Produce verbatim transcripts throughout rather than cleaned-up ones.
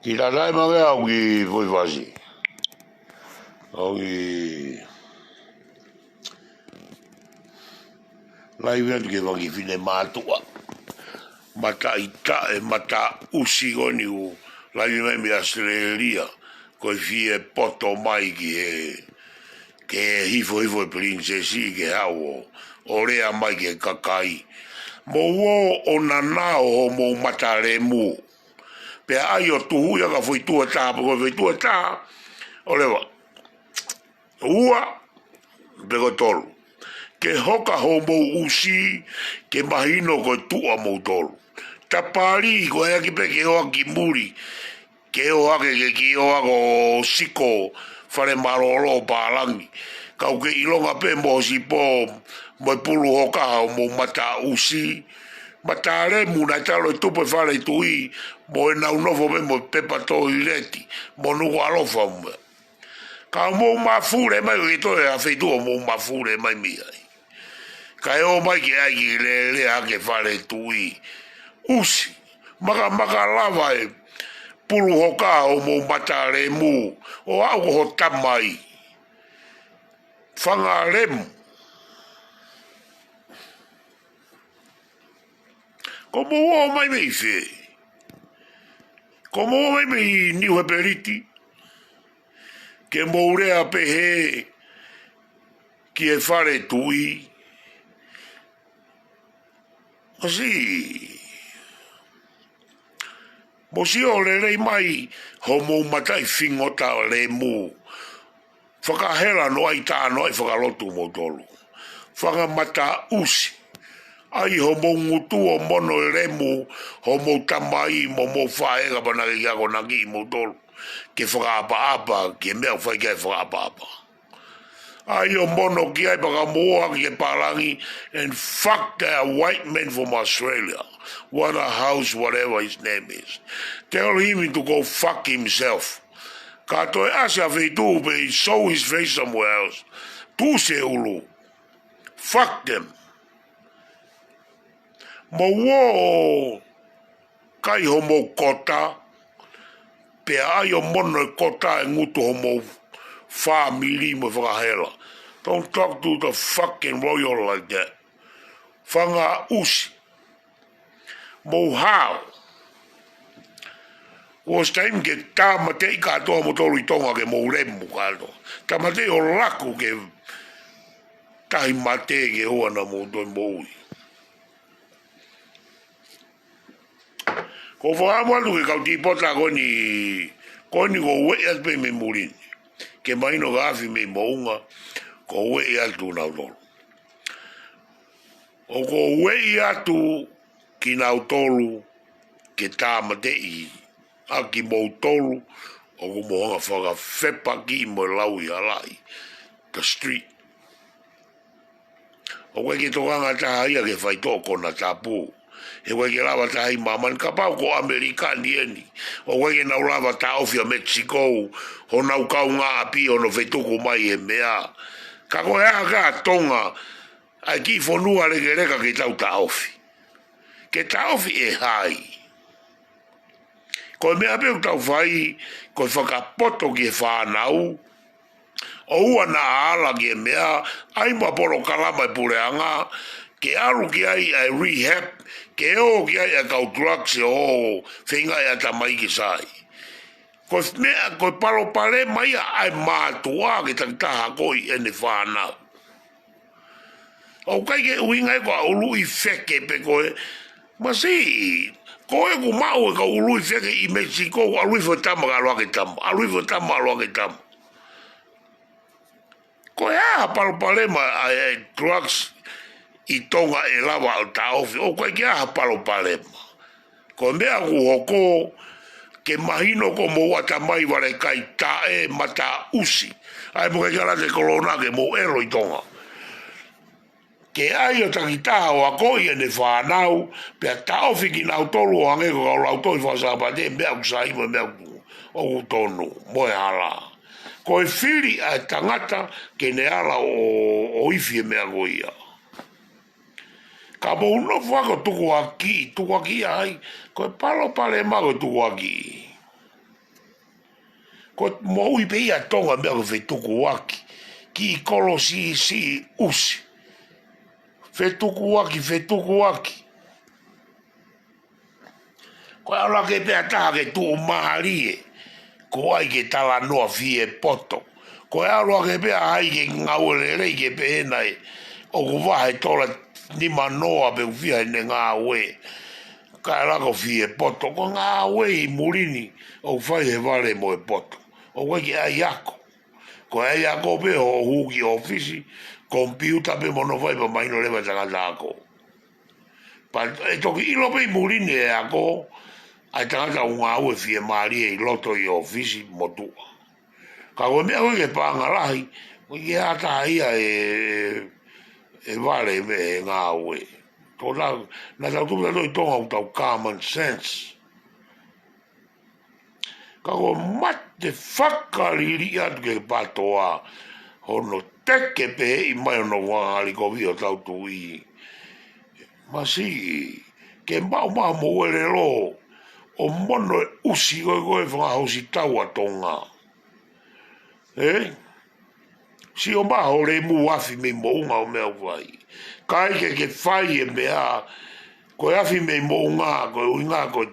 Ki tata e mange au ki Foʻi Fasi. Au ki laivi atu ke faki fine mātuʻa. Mataʻitaʻe, mataʻusi ko eni ʻoku laivi mai mei ʻAositelēlia. Ko e fie poto mai ki he, ke hifo hifo e pilinisesi ke haʻu ʻo, ʻo lea mai ki he kakai. Mou ō ʻo nanao homou mata lemu. Pea ʻai ʻo tuhuʻi ʻa e foʻi tuʻa ʻe taha, pe ko e foʻi tuʻa ʻe taha, ʻo leva. Ua, pe ko e tolu. Ke hoka homou ʻusi, ke mahino ko e tuʻa moutolu. Tapali, ko e ʻai ʻaki pē ke ō ʻaki ki muli. Ke ō ʻaki ke ke ō ʻaki ʻo siko fale mālōlō pālangi. Ka ʻoku ke ʻilonga pē mo sipo, mo e pulu hoka homou mata ʻusi. Mata lemu naʻe talu e tupu e fale tuʻi, mo ʻenau nofo pē mo e pepa toileti, mo nuku ʻalofa mo e. Ka mou mafule mai, ʻoku ʻikai toe ʻi ai ha feituʻu ʻoku mou mafule mai mei ai. Kae ō mai ke ʻai ke lele ʻaki e fale tuʻi. ʻUsi, makamaka lava e pulu hoka homou mata lemu, ʻo aʻu ko ho tamai. Fanga lemu. Ko mou ō mai mei fē? Ko mou ō mai mei Niu Hepeliti? Ke mou lea pehē ki he fale tuʻi. Masi. Mou sio lelei mai homou mataʻi fingota lemu. Fakahela noaʻi tā noaʻi fakalotu moutolu. Fanga mata ʻusi. ʻAi homou ngutu ʻo mono e lemu, homou tamai mo homou faʻē kapau naʻa ke akonaki moutolu. Ke fakaʻapaʻapa, ke meʻa ʻoku fai ki ai e fakaʻapaʻapa. ʻAi ʻo mono ki ai pea ka mou ō ʻaki ki he pālangi, and fuck that white man from Australia. What a house, whatever his name is. Tell him to go fuck himself. Ka toe ʻasi ha feituʻu pē, show his face somewhere else. Tuʻusi e ʻulu. Fuck them. Mou ō ʻo kai homou kota, pea ʻai ʻo mono e kota e ngutu homou fāmili mo e fakahela. Don't talk to the fucking royal like that. Fanga ʻusi. Mou hao. Kuo ʻosi taimi ke tāmateʻi kātoa moutolu ʻi Tonga ke mou lemu kātoa. Tāmateʻi ʻo laku ke tahi mate ke ʻoua naʻa mou toe moʻui. Ko e fakaʻamu atu ki he kau tipota ko eni, ko eni ʻoku ou ueʻi atu pē mei muli ni. Ke mahino ka afi mei moʻunga, ʻoku ou ueʻi atu nautolu. ʻOku ou ueʻi atu kinautolu ke tāmateʻi ʻaki moutolu, ʻoku mou hanga fakafepakiʻi mo e lauʻi halaʻi, the street. ʻOku ʻikai ke tokanga taha ia ki he faitoʻo konatapu. He ʻoku ʻikai ke lava taha ʻi māmani, kapau ko ʻAmelika ni eni. ʻOku ʻikai ke nau lava taʻofi ʻa Mexico, honau kaungāʻapi ʻo nau fetuku mai he meʻa. Ka ko e hā ka Tonga, ʻa e kiʻi fonua lekeleka ke tau taʻofi. Ke taʻofi ʻe hai? Ko e meʻa pē ʻoku tau fai, ko e fakapoto ki he fānau, ʻoua naʻa ala ki he meʻa, ʻai mo e polokalama e puleʻanga, ke ʻalu ki ai ʻa e rehab, ke ō ki ai ʻa e kau drugs ʻo feinga e ʻatamai ke sai. Ko e meʻa, ko e palopalema ia ʻa e mātuʻa ke takitaha ko ʻene fānau. ʻOku ʻikai ke ʻuhinga ia ko e ʻuluʻi feke pe ko e masi. Ko e ʻoku maʻu e kau ʻuluʻi feke ʻi Mexico, ʻalu hifo e tama ka ʻalu hake e tama, ʻalu hifo e tama ʻalu hake e tama. Ko e hā ha palopalema ʻa e drugs ʻi Tonga ʻe lava ʻo taʻofi, ʻoku ʻikai ke ʻi ai ha palopalema. Ko e meʻa ʻoku hoko, ke mahino ko homou ʻatamai vale kai taʻe mata ʻusi. ʻAi mo e ʻikai ke ala ʻete kolona ke mou ʻelo ʻi Tonga. Ke ʻai ʻo takitaha ʻo akoʻi ʻene fānau, pea taʻofi kinautolu ʻo hangē ko e kau lautohi fakasāpate, meʻa ʻoku sai mo e meʻa ʻoku, ʻoku tonu, mo e hala. Ko e fili ʻa e tangata ke ne ala ʻo, ʻo ifi e meʻa ko ia. Ka mou nofo ʻo tukuakiʻi, tukuakiʻi ʻa hai, ko e palopalema ko e tukuakiʻi. Ko e moʻui pē ia ʻa Tonga meʻa ko e fetukuaki. Kiʻi kolo siʻisiʻi ʻusi. Fetukuaki, fetukuaki. Ko e ʻalu hake pē ʻa taha ke tuʻumālie, ko hai ke talanoa fie poto. Ko e ʻalu hake pē ʻa hai ke ngāue lelei ke pehē nai ʻoku vahe tola nimanoa pe ʻoku fiha ʻene ngāue. Kae ʻalu ko fie poto, ko e ngāue ʻi muli ni ʻoku fai he vale mo e poto. ʻOku ʻikai ke ʻai ako. Ko e ʻai ako pē hoʻo hū ki ʻōfisi, komipiuta pē mo hono fai pea mahino leva e tangata ako. Pea ʻe toki ʻilo pē ʻi muli ni e ako ʻa e tangata ʻoku ngāue fiemālie ʻi loto ʻi ʻōfisi motuʻa. Ka ko e meʻa ko ē ke paʻanga lahi, ʻoku ʻikai ke ʻi ai ha taha ia ʻe, ʻe, ʻe vale mei he ngāue. Ko e taha, naʻa tau tupu tautolu ʻi Tonga ʻoku tau common sense. Ka ko e mate fakaliliʻi atu ke patoa hono teke pē ʻi mai hono vāngali ko vio tau tuʻi. Masiʻi, ke maʻu maha mo uelelo, ʻo mono e ʻusi ko ē ko e fanga housi tau ʻa Tonga. Ē? Sio mai ho lemu afi mei moʻunga ʻo meʻa ʻoku fai. Kae ke ke fai e meʻa, ko e afi mei moʻunga, ko e ʻuhinga, ko e,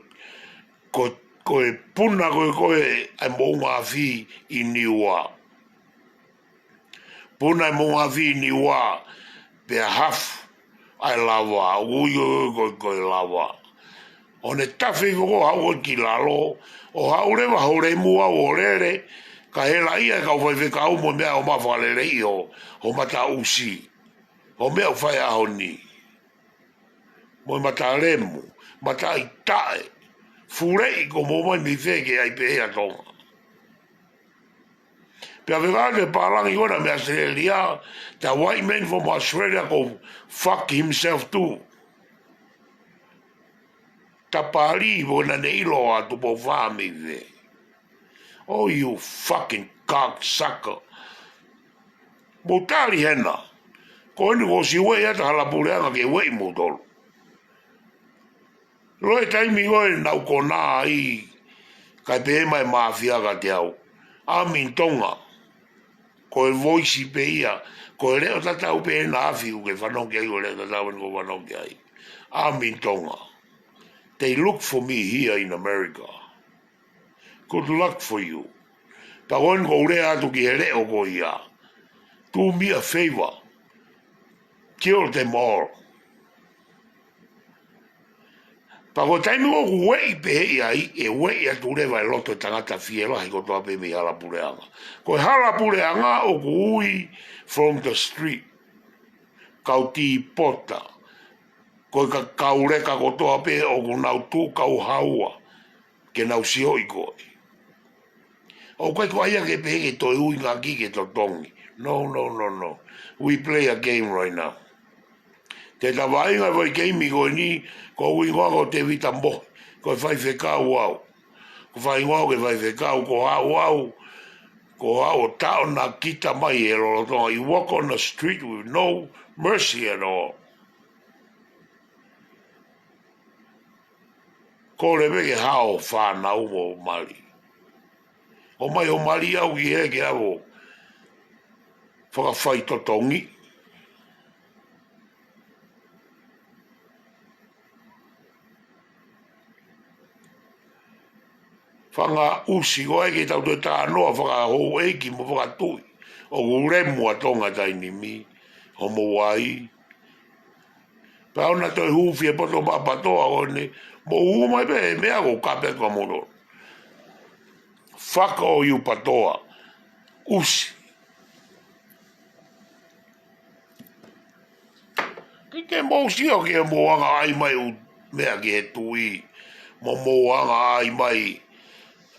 ko e, ko e puna ko ē ko ē ʻa e moʻunga afi ʻi Niua. Puna e moʻunga afi ʻi Niua, pea hafu ʻa e lava, ʻoku ui ko e, ko e, ko e lava. ʻO ne tafe hifo ko ē haʻu ko ē ki lalo, ʻo haʻu leva ho lemu ʻo lele, kae hela ia e kau faifekau mo e meʻa ʻo mafakalele ʻi ho, ho mata ʻusi, ho meʻa ʻoku fai ʻaho ni. Mo e mata lemu, mata ʻi taʻe, fuleʻi ko mo mai mi feke ai pē ʻa Tonga. Pea fekau te pālangi ko ena mei Australia, the white man from Australia go fuck himself too. Tapali, mo naʻa ne ʻilo ʻa Tupou Fā mei fē. Oh, you fucking cocksucker. Mou tali hena. Ko eni ko si ueʻi atu hala puleʻanga ke ueʻi moutolu. Loi taimi ko ē naʻu konā ai, kae pehē mai māfia kiate au. I'm in Tonga. Ko e voice pē ia, ko e leʻo tatau pē ena afi ʻoku ke fanongo ki ai, ko e leʻo tatau eni ʻoku ou fanongo ki ai. I'm in Tonga. They look for me here in America. Good luck for you. Pea ko eni ʻoku ou lea atu ki he leʻo ko ia. Do me a favor. Kill them all. Pea ko e taimi ʻoku ueʻi pehē ai, ʻe ueʻi atu leva e loto e tangata fielahi kotoa pē mei hala puleʻanga. Ko e hala puleʻanga ʻoku ui from the street. Kau tīpota. Ko e ka-, kau leka kotoa pē ʻoku nau tuʻu kau haua. Ke nau sioʻi koe. ʻOku ʻikai ko ia ke pehē ke toe ui ngaki ke totongi. No, no, no, no. We play a game right now. Te ta vaʻinga e foʻi keimi ko eni, ko hoku hingoa ko Tevita Mohe. Ko e faifekau au. Ko e faʻahinga au ko e faifekau, ko haʻu au, ko haʻu ʻo taʻo naʻa kita mai he lolotonga. You walk on the street with no mercy at all. Kole pē ke hao fānau mo mali. ʻOmai ho mali au ki hē ke ʻalu ʻo fakafaitotongi. Fanga ʻusi ko ē ke tau toe talanoa fakahouʻeiki mo fakatuʻi. ʻOku lemu ʻa Tonga taimi ni, homo wai. Pea ʻoua toe hūfi e poto maʻa PATOA ko eni, mou hū mai pē he meʻa ko e kape ko mono. Fuck all you PATOA. ʻUsi. Ke ke mou sio ke mou anga ʻai mai ʻū meʻa ki he tuʻi. Mo mou anga ʻai mai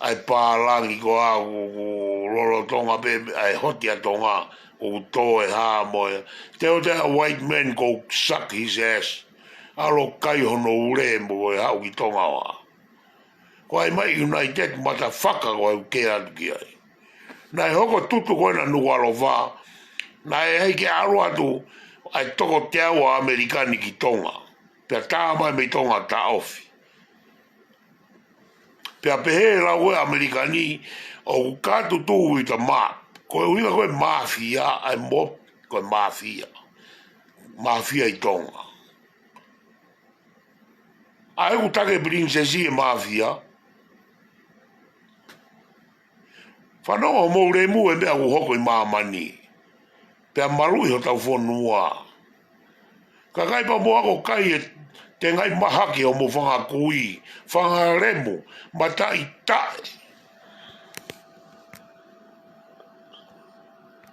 ʻa e pālangi ko ā ʻoku, ʻoku lolotonga pē ʻa e hoti ʻa Tonga, ʻoku tō e hā mo e. Te o te white man go suck his ass. ʻAlu ʻo kai hono ule mo e haʻu ki Tonga ʻo ʻā. Ko ʻai mai United motherfucker ko e ʻuke atu ki ai. Naʻe hoko tutu ko ena Nukuʻalofa. Naʻe ʻai ke ʻalu atu ʻa e toko teau ʻa ʻAmelika ni ki Tonga. Pea tā mai mei Tonga taʻofi. Pea pehē lau ʻe ʻAmelika ni, ʻoku kātutu ʻi ta mā. Ko e ʻuhinga ko e māfia, ʻa e mo, ko e māfia. Māfia ʻi Tonga. ʻA e ʻoku take pilinisesi e māfia. Fanongo mo lemu e meʻa ʻoku hoko ʻi māmani. Pea maluʻi hotau fonua. Ka kai pa mo ako kai e te ngai mahaki ʻo mo fanga kui, fanga lemu, mataʻitaʻi.